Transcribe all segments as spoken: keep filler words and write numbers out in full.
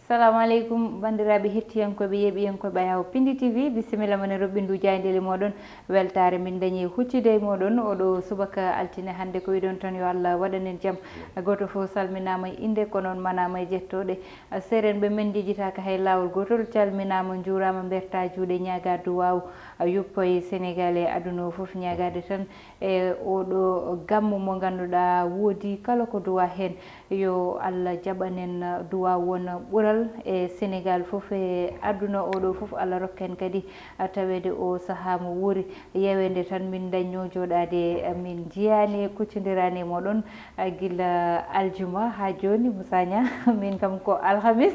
Salamu aleykum, banndiraaɓe hettiyankooɓe, yeeɓiyankooɓe Ayaw Pindi T V, bisimilla mon e roɓɓindu jaayndeeli mooɗon. Weltaare min dañi huccude e mooɗon oɗo subaka altine hannde. Ko wiɗon tan, yo Allah waɗan en jam. Gooto fof salminaama e innde, ko noon manaama e jettooɗe. Seerenɓe men njejjitaaka hay laawol gootol, calminaama, njuuraama, mbertaa juuɗe, ñaagaa duwaaw, yuppo e Senegaal e aduna o fof, ñaagaade tan e oɗo gammu mo ngannduɗaa woodi kala ko duwaa heen. Yo Allah jaɓan en duwaa won ɓural e Senegaal fof, e aduna oɗo fof. Allah rokka en kadi taweede o sahaa mo wuuri. Yeweende tan min dañnoo jooɗaade, min njiyaani, kuccondiraani e mooɗon, gila aljuma haa jooni, Moussa Niang. Min kam ko alhamis.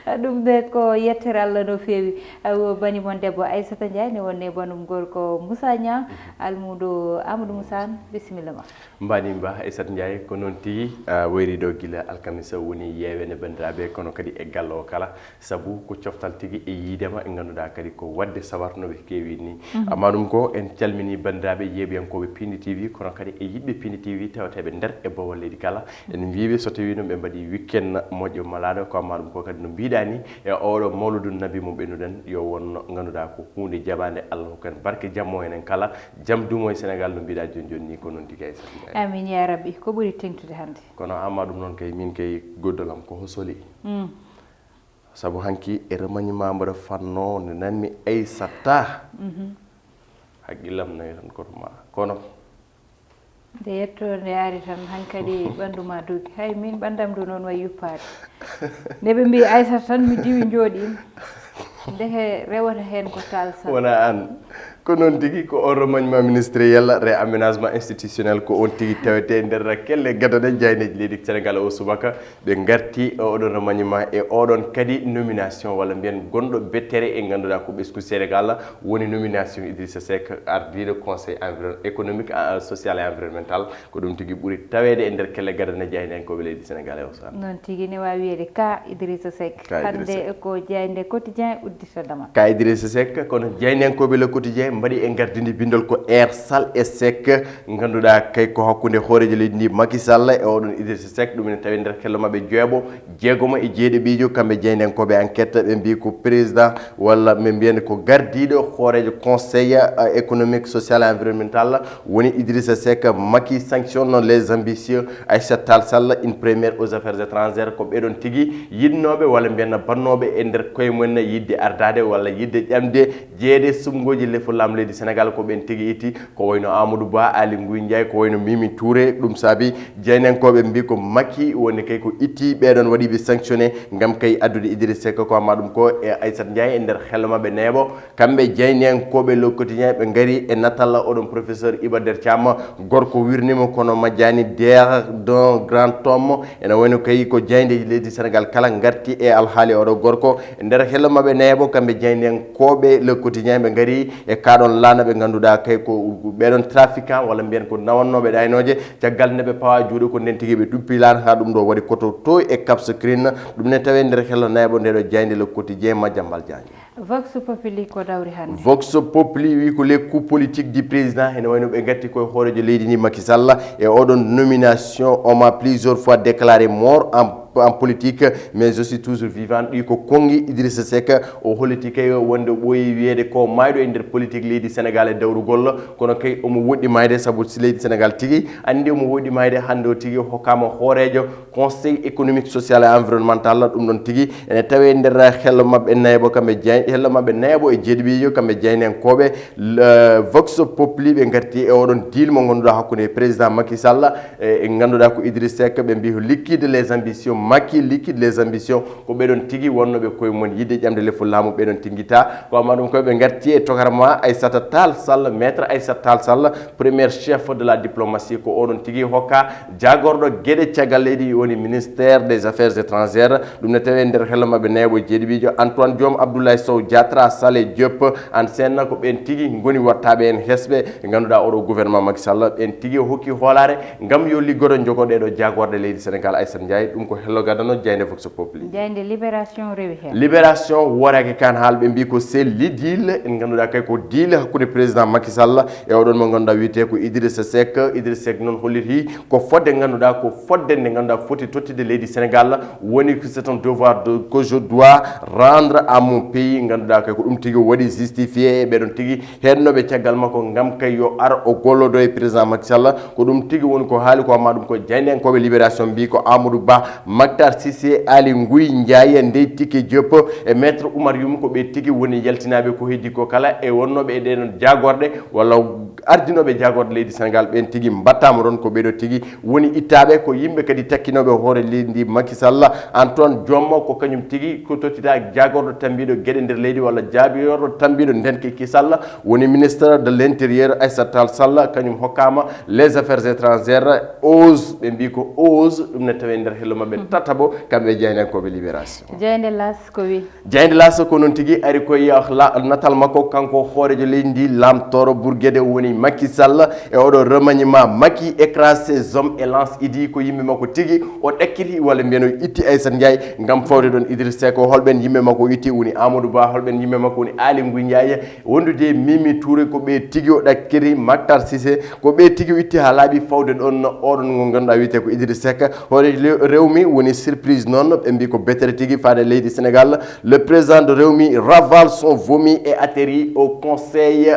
Ɗum de ko yettere Allah no feewi. Awo bani mon debbo Aissata Ndiaye ne wonne banum gorko Moussa Niang, almuudo Amadou Moussa Anne, bisimilla ma. Mbaɗi mba Aissata Ndiaye, ko noon tigi, a wayri ɗo gila alkamisa woni yeeweende banndiraaɓe, kono kadi e galle o kala, sabu ko coftal tigi e yiidema e ngannduɗaa kadi ko waɗde sawarno ɓe keewi ni. Amma ɗum ko en calmini banndiraaɓe yeeɓiyankooɓe Pindi T V, kono kadi e yiɗɓe Pindi T V tewteeɓe nder e bowal leydi kala. En mbiiɓe so tawii noon ɓe mbaɗi weekend moƴƴo malaaɗo, ko amma ɗum ko kadi no mbiɗaa ni e oɗo mawludu nabi mo ɓennuɗen, yo won no ngannduɗaa ko huunde jaɓaande, Allah hokku en barke jammo enen kala, jam dumo e Senegaal no mbiɗaa jooni jooni ni, ko noon tigi Aissata Ndiaye. Amin ya rabbi. Ko ɓuri teŋtude hannde? Kono amma ɗum noon kay, min kay goddol am ko ho soli. Mm. Sabu hanki e remaniement mbaɗa fanno nde nanmi Aissata. Mhm. Haqqillam nawi tan koto ma. Kono nde yetto nde ari tan hankadi ɓanndu ma dogi. Hay min ɓanndam ndu noon wayi yuppaade. Nde ɓe mbi Aissata tan mi diwi njooɗiima. Ndeke rewata heen ko Tall Sall. Wona aan. Ko noon tigi, ko on remaniement ministériel, réaménagement institutionnel, ko on tigi tawete nder kelle gadane jayneeji leydi Senegaal o subaka. Ɓe ngarti e oɗon remaniement e oɗon kadi nomination, walla mbiyen gonɗo bettere e ngannduɗaa ko ɓesngu Senegaal, woni nomination Idrissa Seck, ardiiɗo Conseil environ-, économique, ah, social et environnemental. Ko ɗum tigi ɓuri taweede e nder kelle gadane jaynenkooɓe leydi Senegaal e o saan. Noon tigi ne waawi wiyeede ka Idrissa Seck. Ka Idrissa Hannde Seck. Ko jaynde Quotidien udditata ma. Ka Idrissa Seck, kono jaynenkooɓe Le Quotidien mbaɗi e gardindi bindol ko air sale et sec, ngannduɗaa kay ko hakkunde hooreejo leydi ndi Macky Sall e oɗon Idrissa Seck, ɗum ene tawi nder kello maɓɓe jeeɓo, jeegomo e jeeɗiɗiijo, kamɓe jeynenkooɓe enquête, ɓe mbi ko président walla ɓe mbiyen ko gardiiɗo hooreejo conseil, euh, économique, social et environnemental woni Idrissa Seck. Macky sanctionne les ambitieux, Aïssata Tall Sall, une première aux affaires étrangères, ko ɓeɗon tigi yiɗnooɓe walla mbiyen bannooɓe e nder koye mumen yiɗde ardaade walla yiɗde ƴamde jeeɗe suɓngooji lefu laamu leydi Senegaal, ko ɓen tigi itti, ko wayno Amadou Ba, Aly Ngouille Ndiaye, ko wayno Mimi Touré. Ɗum saabi jeynenkooɓe mbi ko Macky woni kay ko itti ɓeɗon, waɗi ɓe sanctionné ngam kay addude Idrissa Seck, ko amma ɗum ko e Aïssata Ndiaye e nder hello maɓɓe neeɓo. Kamɓe jeynenkooɓe Le Quotidien ɓe ngari e natal oɗon professeur Iba Der Thiam, gorko wirnimo kono majjani, der d'un grand homme. Ene wayno kay ko jayndeji leydi Senegaal kala ngarti e alhaali oɗo gorko. E nder hello maɓɓe neeɓo, kamɓe jaynenkooɓe Le Quotidien ɓe ngari e kaɗon laana ɓe ngannduɗaa kay ko ɓeɗon trafiquant walla mbiyen ko nawannooɓe ɗaynooje. Caggal nde ɓe pawa juuɗe ko nden tigi ɓe ɗuppi laana, haa ɗum ɗo waɗi koto to e Cap Skirring. Ɗum ne tawe nder hello neeɓo ndeɗo jaynde Le Quotidien, Madiambal Diagne. Vox Populi ko dawri hannde? Vox Populi wi ko les coups politiques du président, ene wayno ɓe gatti koye hooreejo leydi ndi Macky Sall e oɗon nomination. On m'a plusieurs fois déclaré mort en, en politique, mais je suis toujours vivant. Ɗi ko konngi Idrissa Seck, o holliti kay wonde o ɓooyi wiyeede ko maayɗo e nder politique leydi Senegaal e dawrugol, kono kay omo woɗɗi maayde sabu si leydi Senegaal tigi anndi omo woɗɗi maayde, hannde o tigi hokkaama hooreejo Conseil économique, social et environnemental, ɗum ɗon tigi ene tawe nder hello maɓɓe neeɓo, kamɓe jay-, hello maɓɓe neeɓo e jeeɗiɗiijo, kamɓe jaynenkooɓe, le Vox Populi, ɓe ngarti e oɗon deal mo ngannduɗaa hakkunde président Macky Sall e, e ngannduɗaa ko Idriss Seck, ɓe mbi ko liquide les ambitions, Macky liquide les ambitions, ko ɓeɗon tigi wonnooɓe koye mum yiɗde ƴamde lefu laamu, ɓeɗon tinngita. Ko amma ɗum koye ɓe ngarti e tokara ma Aïssata Tall Sall, maître Aïssata Tall Sall, premier chef de la diplomatie, ko oɗon tigi hokka jaagorɗo geɗe caggal leydi woni ministère des affaires étrangères. Ɗum ne tawe nder hello maɓɓe neeɓo jeeɗiɗiijo, Antoine Diome, Abdoulaye Sow Diatra, Saleh Diop, Hann Sen, ko ɓen tigi ngoni wattaɓe en hesɓe. Ɓe ngannduɗaa oɗo gouvernement Macky Sall, ɓen tigi hokki hoolaare ngam yo liggodo jogo ɗeɗo jaagorɗe leydi Senegaal, Aïssata Ndiaye. Ɗum ko Lo gadano jaaynde Vox Populi. Jaaynde Libération rewi heen. Libération woorake kan haalɓe mbi ko selli deal en ngannduɗaa kay ko deal hakkunde président Macky Sall e oɗon mo ngannduɗaa wiyetee ko Idrissa Seck. Idrissa Seck noon holliti ko fodde ngannduɗaa ko fodde nde ngannduɗaa foti tottide leydi Sénégal woni que c'est un devoir de que je dois rendre à mon pays ngannduɗaa kay ko ɗum tigi waɗi justifié e ɓeɗon tigi heɗnoɓe caggal makko ngam kay yo ar o gollodo e président Macky Sall. Ko ɗum tigi woni ko haali ko amma ɗum ko jaayndiyankooɓe Libération mbi ko Amadou Ba, Mactar Cissé, Ali Nguy Ndiaye, Ndeye Tiké Diop e Maître Oumar Youm ko ɓe tigi woni yaltinaaɓe ko heddi ko kala e wonnooɓe e ɗeɗon jaagorɗe walla ardinooɓe jaagorɗe leydi Sénégal ɓen tigi mbattaama ɗon ko ɓeɗo tigi woni ittaaɓe ko yimɓe kadi takkinooɓe hoore leydi ndi Macky Sall. Antoine Diome ko kañum tigi ko tottita jaagorɗo tambiiɗo geɗe nder leydi walla jaabiyorɗo tambiiɗo ndenke kisal woni ministre de l'intérieur Aïssata Tall Sall kañum hokkaama les affaires étrangères. Ose ɓe mbi ko ose ɗum ne tawe nder hello maɓɓe tataɓo kamɓe jaayndiyankooɓe Libération. Jaaynde L'As ko wi. Jaaynde L'As ko noon tigi ari koye natal makko kanko hooreejo leydi ndi laamtooro burgede woni Macky Sall e oɗo remaniement Macky écrase ses hommes et lance idi ko yimɓe makko tigi o ɗakkiti walla mbiyen o itti Aïssata Ndiaye ngam fawde ɗon Idrissa Seck holɓen yimɓe makko itti woni Amadou Ba holɓen yimɓe makko woni Ali Nguy Ndiaye wondude Mimi Touré ko ɓe tigi o ɗakkiti Mactar Cissé ko ɓe tigi o itti haa laaɓi fawde ɗon oɗon ngo ngannduɗaa wiyetee ko Idrissa Seck hoore rewmi woni surprise noon ɓe mbi ko betere tigi faade leydi Sénégal. Le président de rewmi ravale son vomi et atterrit au conseil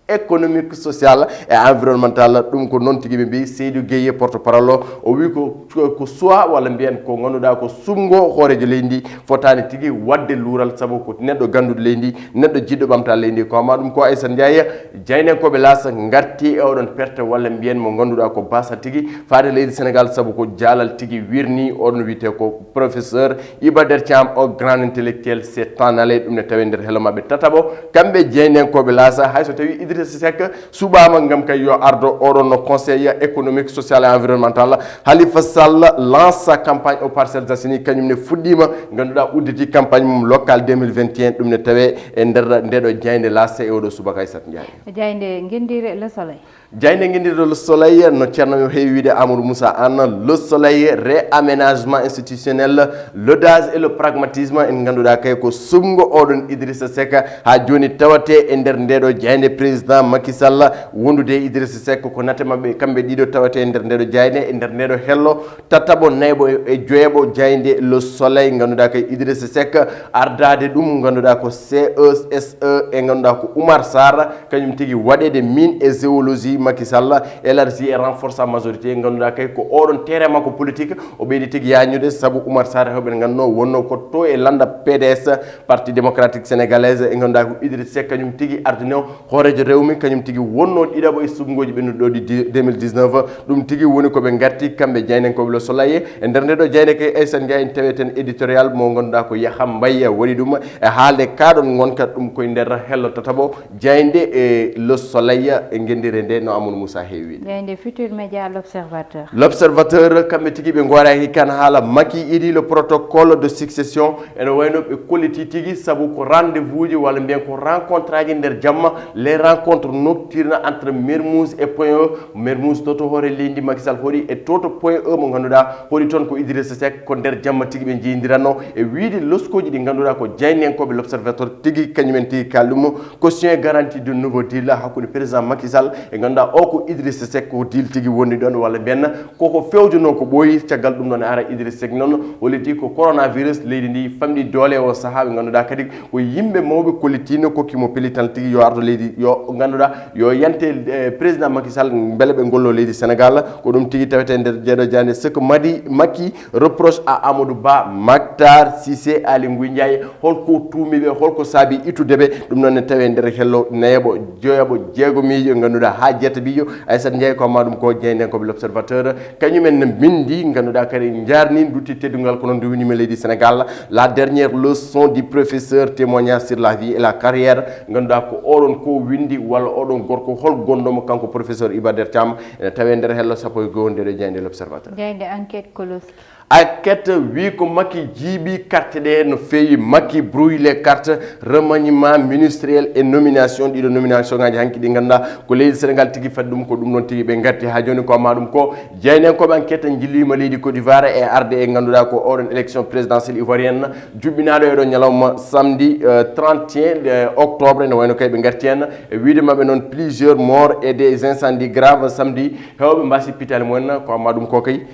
économique social et environnemental. Ɗum ko noon tigi ɓe mbi Seydou Gueye porte parole o wi ko ko soit walla mbiyen ko ngannduɗaa ko sumgo hooreejo leydi ndi fotaani tigi waɗde luural sabu ko neɗɗo gannduɗo leydi neɗɗo jiɗɗo ɓamta leydi ko amma ɗum ko Aïssata Ndiaye. Jaayndiyankooɓe L'As ngarti e oɗon perte walla mbiyen mo ngannduɗaa ko basa tigi faade leydi Sénégal sabu ko jaalal tigi wirni oɗon wiyetee ko professeur Iba Der Thiam o grand intellectuel c'est en allé ɗum ne tawe nder helo maɓɓe tataɓo kamɓe jaayndiyankooɓe L'As hay so tawi Idrissa Seck suɓaama ngam kay yo ardo oɗon no conseil économique social et environnemental. Khalifa Sall lance sa campagne aux Parcelles Assainies kañum ne fuɗɗiima ngannduɗaa udditi campagne mum locale deux mille vingt et un ɗum ne tawe e nder ndeɗo jaaynde L'As e oɗo subaka Aïssata Ndiaye. Jaaynde Ngenndiire Le Soleil. Jaaynde Ngenndiire Le Soleil no ceerno heewi wiide Amadou Moussa Anne Le Soleil réaménagement institutionnel l'audace et le pragmatisme en ngannduɗaa kay ko sumgo oɗon Idrissa Seck haa jooni tawate e nder ndeɗo jaaynde président Macky Sall wondude e Idrissa Seck ko nate maɓɓe kamɓe ɗiɗo tawate e nder ndeɗo jaaynde e nder ndeɗo hello tataɓo nayɓo e joyeɓo jaaynde Le Soleil ngannduɗaa kay Idrissa Seck ardaade ɗum ngannduɗaa ko C E S E e ngannduɗaa ko Oumar Sarr kañum tigi waɗeede mine et géologie Macky Sall élargi et renforce sa majorité ngannduɗaa kay ko oɗon terrain makko politique o ɓeydi tigi yañude sabu Oumar Sarr hewɓe ngannduno wonno ko to e lannda P D S parti démocratique sénégalaise e ngannduɗaa ko Idrissa Seck kañum tigi ardino hooreejo rewmi kañum tigi wonno ɗiɗaɓo e subngooji ɓennuɗo ɗi deux mille dix-neuf. Ɗum tigi woni ko ɓe ngarti kamɓe jaayndiyankooɓe Le Soleil e nder nde ɗo jaaynde kay Aïssata Ndiaye en taweten éditorial mo ngannduɗaa ko Yaha Mbaye waɗi ɗum e haalde kaɗon ngonka ɗum koye nder hello tataɓo jaaynde e Le Soleil e Ngenndiire nde no Amadou Moussa heewi. Jaaynde Futur Média L'Observateur. L'Observateur kamɓe tigi ɓe ngooraki kan haala Macky idi le protocole de succession ene wayno ɓe kolliti tigi sabu ko rendez-vous ji walla mbiyen ko rencontre aji nder jamma les rencontres nocturnes entre Mermoz et Point E. Mermoz to to hoore leydi Macky Sall hoɗi e to to Point E mo ngannduɗaa hoɗi toon ko Idrissa Seck ko nder jamma tigi ɓe jeydiranno e wiide loskooji ɗi ngannduɗaa ko jaayndiyankooɓe L'Observateur tigi kañumen tigi kaali ɗum caution et garantie de nouveau deal hakkunde président Macky Sall e ngannduɗaa o ko Idrissa Seck ko deal tigi woni ɗon walla mbiyen koko fewjono ko ɓooyi caggal ɗum ɗon ara Idrissa Seck noon holliti ko coronavirus leydi ndi famɗi doole o sahaa ɓe ngannduɗaa kadi ko yimɓe mawɓe kollitino kokkimo pellital tigi yo ardo leydi yo ngannduɗaa yo yante président Macky Sall mbele ɓe ngollo leydi Sénégal ko ɗum tigi tawete nder jeeɗo jande ce que madi Macky reproche à Amadou Ba Mactar Cissé Ali Nguy Ndiaye holko tuumiɓe holko saabi ittudeɓe ɗum noon ne tawe nder hello nayaɓo joyaɓo jeegomiijo ngannduɗaa haa jeetabiijo Aissata Ndiaye ko amma ɗum ko jeynden koɓe L'Observateur kañumen mbindi ngannduɗaa kadi njarni dutti teddungal kono nduwinima leydi Sénégal la dernière leçon du professeur témoignage sur la vie et la carrière ngannduɗaa ko oɗon ko windi walla oɗon gorko hol gondomo kanko professeur Iba Der Thiam ene tawe nder hello sappo e goho ndeɗo jeyde L'Observateur. Jeyde enquête colosse. Enquête wi ko Macky jiiɓi carte ɗe no feewi. Macky brouille les cartes, remaniement ministériel et nomination. Ɗiɗo nomination ngaji hanki ɗi ganduɗa ko leydi Sénégal tigi fadi ɗum, ko ɗum noon tigi ɓe garti ha joni. Ko amma ɗum ko jaynen koɓe enquête jillima leydi Côte d'Ivoire e arde e ganduɗa ko oɗon élection présidentielle ivoirienne juɓɓinaɗo e ɗo ñalawma samedi euh, trente et un octobre. Ne wayno kay ɓe garti hen e wiide maɓɓe noon plusieurs morts et des incendies graves samedi. Hewɓe mbasi pitali mumen. Ko amma ɗum ko kay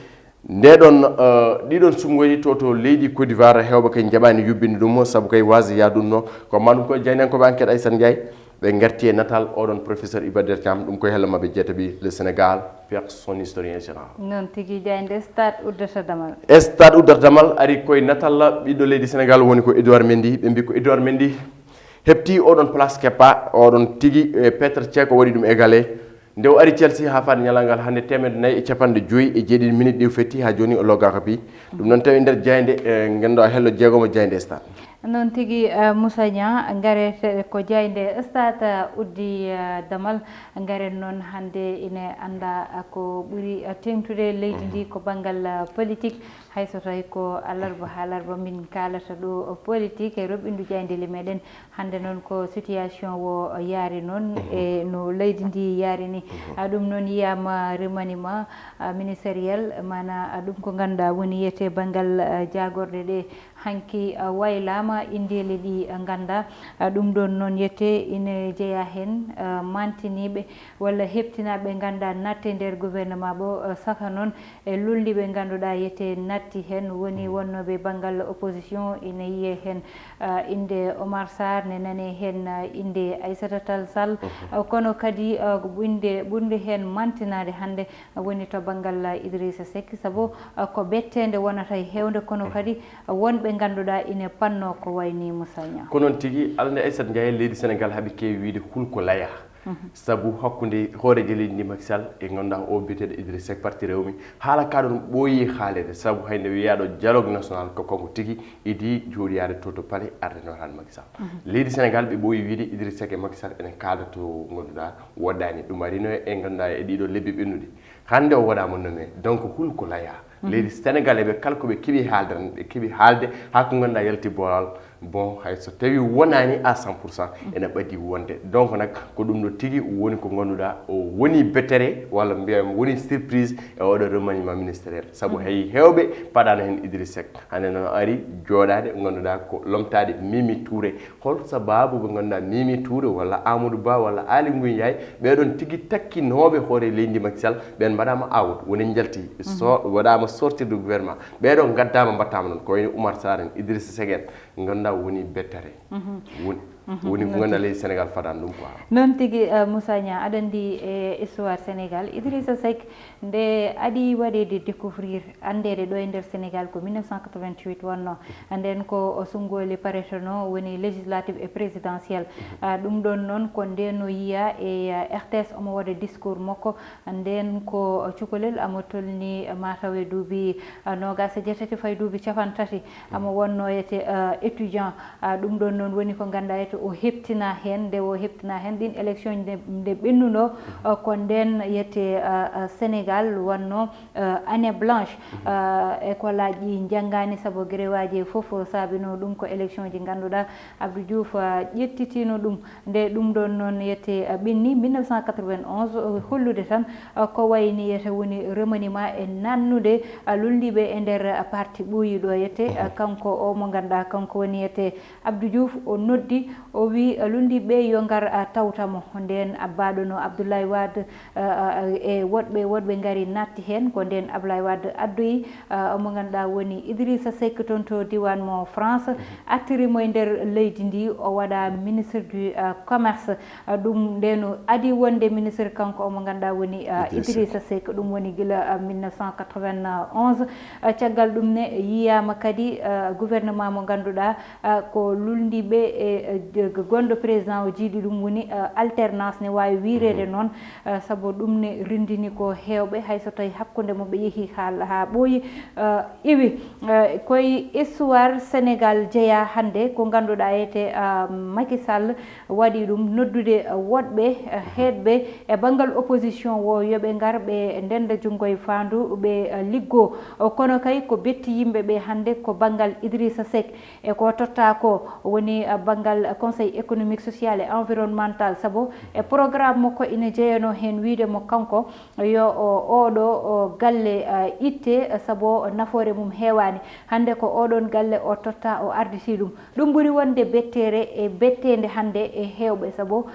nde ɗon euh, ɗiɗon sumgoji to to leydi Côte d'Ivoire hewɓe kay jaɓani yubbinde ɗum sabu kay wasi yadunno. Ko amma ɗum ko jaynankoɓe enquête Aysat Ndiaye ɓe garti e natal oɗon professeur Iba Der Thiam. Ɗum koye hello maɓɓe jeetaɓi le Sénégal, perte son historien général. Noon tigi, jaynde stade uddata damal. Stade uddata damal ari koye natalla ɓiɗɗo leydi Sénégal woni ko Edouard Mendy. Ɓe mbi ko Edouard Mendy heɓti oɗon place keppa oɗon tigi e Petr Cech o waɗi ɗum égalé. Nde o ari Chelsea ha fade ñalal ngal hannde teemedde nayi e capanɗe joyi e jeeɗiɗi minute ɗi o fetti ha joni o loggaka pi. Ɗum noon tawi nder jaynde e ngendo a hello jeegomo jaynde stade. Noon tigi Moussa Niang, ngarete ko jaynde stade uddi damal. Ngaren noon hannde ine annda ko ɓuri teeŋtude leydi ndi ko banngal politique. Hay so tawi ko alarba haa alarba min kaalata ɗo politique e roɓɓindu jayndeli meɗen. Hannde noon ko situation o yaari noon e no leydi ndi yaari ni. Ɗum noon yiyama remaniement ministériel, mana ɗum ko ngannduɗa woni yiyete banngal jagorɗe ɗe. Hanki waylama indeeli ɗi ngannduɗa. Ɗum ɗon noon yiyete ine jeeya heen mantiniiɓe walla heɓtinaaɓe ngannduɗa natte nder gouvernement o, saka noon e lolliiɓe ngannduɗa yiyete natti heen, woni wonnooɓe banngal opposition ine yiyee heen. Innde Omar Sarr ne nanee heen, innde Aissata Tall Sall. Kono kadi innde ɓurnde heen mantinaade hannde woni to banngal Idrissa Seck, sabu ko betteende wonata e heewde, kono kadi wonɓe ngannduɗa ine panno ko wayni Moussa Niang. Ko noon tigi, alande Aissata Ndiaye, leydi Sénégal haɓi keewi wiide hul ko laya. Sabu hakkunde hooreejo leydi ndi Macky Sall e ngannduɗa o biyeteeɗo Idrissa Seck parti Rewmi, haala ka ɗon ɓooyi haalede, sabu hay nde wiyaɗo dialogue national ko kanko tigi idi jooɗiyaade to to palais arde newtan Macky Sall. Leydi Sénégal ɓe ɓooyi wiide Idrissa Seck e Macky Sall ene kaalda to ngannduɗa woɗɗani. Ɗum arino e ngannduɗa e ɗiɗo lebbi ɓennuɗi. Hannde o waɗama nommé, donc hul ko laya. Leydi Sénégalais ɓe kala koɓe keeɓi haalde tan, ɓe keeɓi haalde ha ko ngannduɗa yalti boral. Bon, hay so tawi wonani à cent pour cent ene ɓadi wonde. Donc nak ko ɗum ɗo tigi woni ko ngannduɗa o woni bettere walla mbiyam woni surprise e oɗo remaniement ministériel, sabu hay hewɓe paɗano heen Idriss Seck. Hannde noon ari jooɗaade ngannduɗa ko lomtaade Mimi Touré. Hol sababu ɓe ngannduɗa Mimi Touré walla Amadou Ba walla Aly Ngouille Ndiaye, ɓeɗon tigi takkinooɓe hoore leydi Macky Sall, ɓen mbaɗama out, woni njalti so waɗama sortir de gouvernement. Ɓeɗo ngaddama mbattama noon ko wayno Oumar Sarr en, Idrissa Seck en, ngannduɗa woni bettare. Woni woni ko ngannduɗa leydi Sénégal fadani ɗum quoi. Noon tigi Moussa Niang, aɗa anndi e histoire Sénégal, Idrissa Seck nde aɗi waɗede découvrir, anndeede ɗo e nder Sénégal ko mille neuf cent quatre-vingt-huit wonno. Nden ko o Sungooli pareteno woni législative et présidentiel. Ɗum ɗon noon ko nde no yiya e R T S omo waɗa discours makko. Nden ko cukalel amo tolni mataw e duubi noogas e jeetati fay duubi capan tati. Amo wonno yete étudiant. Ɗum ɗon noon woni ko ngannduɗa yete o heptina heen, nde o heptina heen ɗin élection nde ɓennuno. Ko nden yete Sénégal wanno année blanche. École aji ɗi njanngaani sabu grève aji e fof saabino ɗum ko élection ji ngannduɗa Abdou Diouf ƴettitino ɗum. Nde ɗum ɗon noon yete ɓenni mille neuf cent quatre-vingt-onze, hollude tan ko wayni yete woni remaniement e nannude lolliiɓe e nder parti ɓooyiɗo yete. Kanko o mo ngannduɗa kanko woni yete Abdou Diouf, o noddi, o wi lolliiɓe yo ngar tawta mo. Nden abbaɗo no Abdoulaye Wade e woɗɓe woɗɓe ngari natti heen. Ko nden Abdoulaye Wade addoyi omo ngannduɗa woni Idrissa Seck toon to diwan mo France, attiri mo e nder leydi ndi, o waɗa ministre du commerce. Ɗum ndeno adi wonde ministre kanko omo ngannduɗa woni Idrissa Seck. Ɗum woni gila mille neuf cent quatre-vingt-onze. Caggal ɗum ne yiyama kadi gouvernement mo ngannduɗa ko lolliiɓe e Gonɗo président o jiiɗi ɗum woni alternance ne waawi wiireede noon, sabu ɗum ne renndini ko heewɓe, hay so tawi hakkunde mo ɓe yehi haa haa ɓooyi iwi. Koye histoire Sénégal jeyaa hannde ko ngannduɗaa ete Macky Sall waɗi ɗum noddude woɗɓe heedɓe e banngal opposition o yo ɓe ngar ɓe ndennda junngo e faandu ɓe liggoo. Kono kay ko betti yimɓe ɓe hannde ko banngal Idrissa Seck. E ko totta ko woni banngal Conseil économique, social et environnemental, sabu e programme makko ina jeyanoo heen wiyde mo kanko yo oɗo galle itte, sabu nafoore mum heewaani. Hannde ko oɗon galle o totta, o arditi ɗum. Ɗum ɓuri wonde betteere e betteende hannde e heewɓe, sabu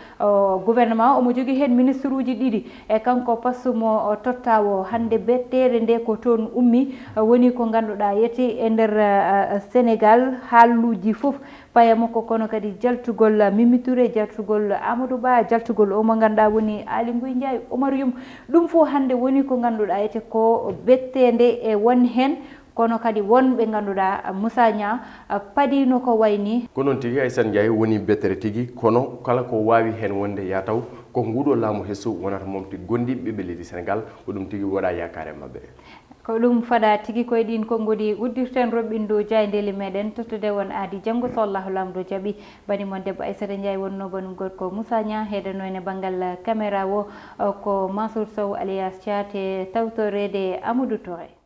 gouvernement omo jogii heen ministre uji ɗiɗi. E kanko passe mo totta o, hannde betteere nde ko toon ummi, woni ko ngannduɗaa yeti e nder Sénégal, haalluuji fof paye makko, kono kadi jaltugol Mimi Touré, jaltugol Amadou Ba, jaltugol o mo ngannduɗaa woni Aly Ngouille Ndiaye, Oumar Youm. Ɗum fof hannde woni ko ngannduɗaa yete ko betteende e won heen, kono kadi won ɓe ngannduɗaa Moussa Niang padiino ko wayi ni. Ko noon tigi, Aissata Ndiaye, woni bettere tigi, kono kala ko waawi heen wonde yaa taw ko nguuɗo laamu hesu wonata momti gondiiɓe ɓiɓɓe leydi Sénégal, ko ɗum tigi waɗa yaakaare maɓɓe. Ko ɗum faɗa tigi, koye ɗiin konngooɗi uddirten roɓɓindu jaayndeeli meɗen tottude won aadi janngo so Allahu Laamɗo jaɓi. Bani mon debbo Aissata Ndiaye wonnoo banum gorko Moussa Niang, heedanoo en e banngal caméra o ko Mansour Sow alias Thiat e tawtoreede Amadou Touré.